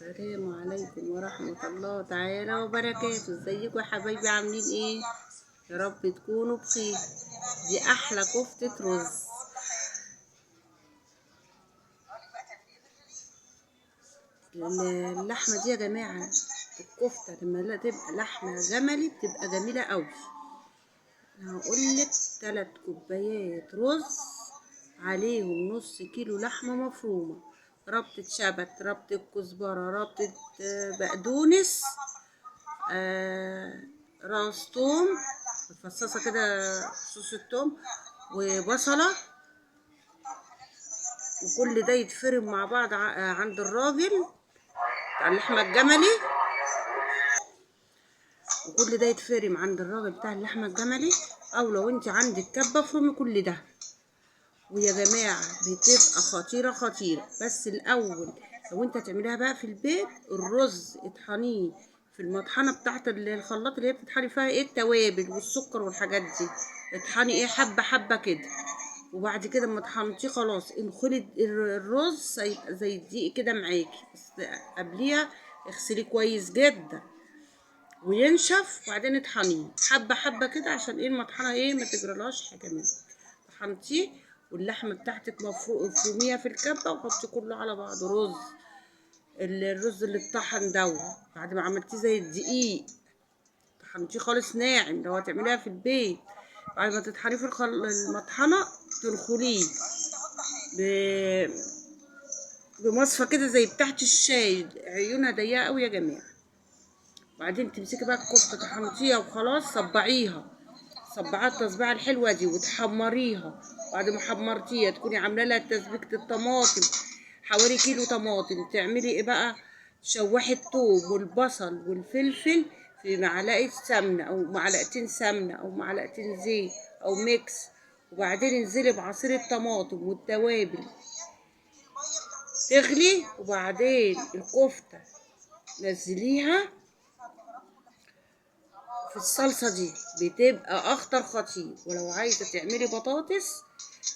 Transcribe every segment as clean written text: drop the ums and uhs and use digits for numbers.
السلام عليكم ورحمة الله تعالى وبركاته. ازيكم يا حبايبي؟ عاملين ايه؟ يا رب تكونوا بخير. دي احلى كفتة رز. اللحمة دي يا جماعة، الكفتة لما تبقى لحمة جملي بتبقى جميلة قوي. هقولك 3 كوبايات رز عليهم نص كيلو لحمة مفرومة، ربطة شبت، ربطة كزبرة، ربطة بقدونس، راس توم متفصصة كده، صوص التوم، وبصلة، وكل ده يتفرم مع بعض عند الراجل بتاع اللحمة الجملي. وكل ده يتفرم عند الراجل بتاع اللحمة الجملي، او لو انت عندك كبة افرمي كل ده. ويا جماعة بتبقى خطيرة خطيرة. بس الأول لو انت هتعمليها بقى في البيت، الرز اطحنيه في المطحنة بتاعت الخلاط اللي هي بتطحني فيها ايه التوابل والسكر والحاجات دي، اطحني ايه حبة حبة كده، وبعد كده اما طحنتيه خلاص انخلي الرز هيبقى زي الدقيق كده معاكي، بس قبليها اغسليه كويس جدا وينشف، وبعدين اطحنيه حبة حبة كده عشان ايه المطحنة ايه ما تجرالهاش حاجة منك. طحنتيه واللحمة بتاعتك افرميها في الكبة وحطي كله على بعضه. رز الرز اللي اتطحن دوت بعد ما عملتيه زي الدقيق، طحنتيه خالص ناعم لو هتعمليها في البيت، بعد ما تطحنيه في المطحنة تنخليه بمصفى كده زي بتاعت الشاي، عيونها ضيقة قوي يا جماعة. بعدين تمسكي بقى الكفتة طحنتيها وخلاص، صبعيها صبعات التصبيعة الحلوة دي وتحمريها. بعد ما حمرتيها تكوني عاملة لها تسبيكة الطماطم، حوالي كيلو طماطم. تعملي ايه بقى؟ تشوحي الثوم والبصل والفلفل في معلقة سمنة او معلقتين سمنة او معلقتين زيت او mix، وبعدين انزلي بعصير الطماطم والتوابل تغلي، وبعدين الكفتة نزليها في الصلصة دي، بتبقى اخطر خطير. ولو عايزة تعملي بطاطس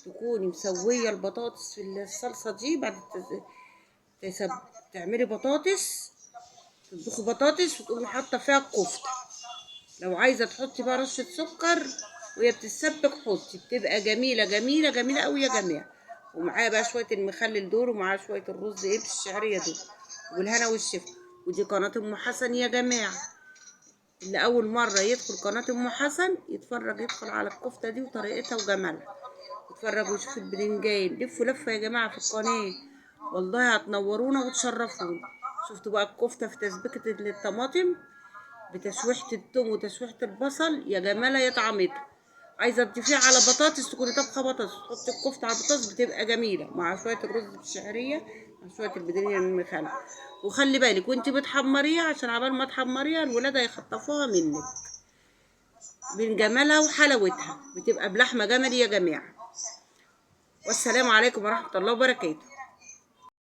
تكوني مسوية البطاطس في الصلصة دي، بعد تعملي بطاطس، تطبخي بطاطس وتقومي حاطة فيها الكفتة. لو عايزة تحطي بقى رشة سكر وهي بتتسبك حطي، بتبقى جميلة جميلة جميلة قوي يا جماعة. ومعاها بقى شوية المخلل دول، ومعاها شوية الرز ايه بالشعرية دول، والهنا والشفا. ودي قناة أم حسن يا جماعة، اللي أول مرة يدخل قناة أم حسن يتفرج، يدخل على الكفتة دي وطريقتها وجمالها، يتفرج ويشوف البدنجان. لفوا لفة يا جماعة في القناة، والله هتنورونا وتشرفونا. شفتوا بقى الكفتة في تسبيكة الطماطم بتشويحة التوم وتشويحة البصل، يا جمالها يا طعمتها. عايزة تضيفيها على بطاطس، تكوني طبخة بطاطس، تحطي الكفتة على البطاطس بتبقى جميلة مع شوية الرز بالشعرية مع شوية البدنجان المخلل. وخلي بالك وانتي بتحمريها، عشان عبال ما تحمريها الولاد هيخطفوها منك من جمالها وحلاوتها. بتبقى بلحمة جملي يا جماعة. والسلام عليكم ورحمة الله وبركاته.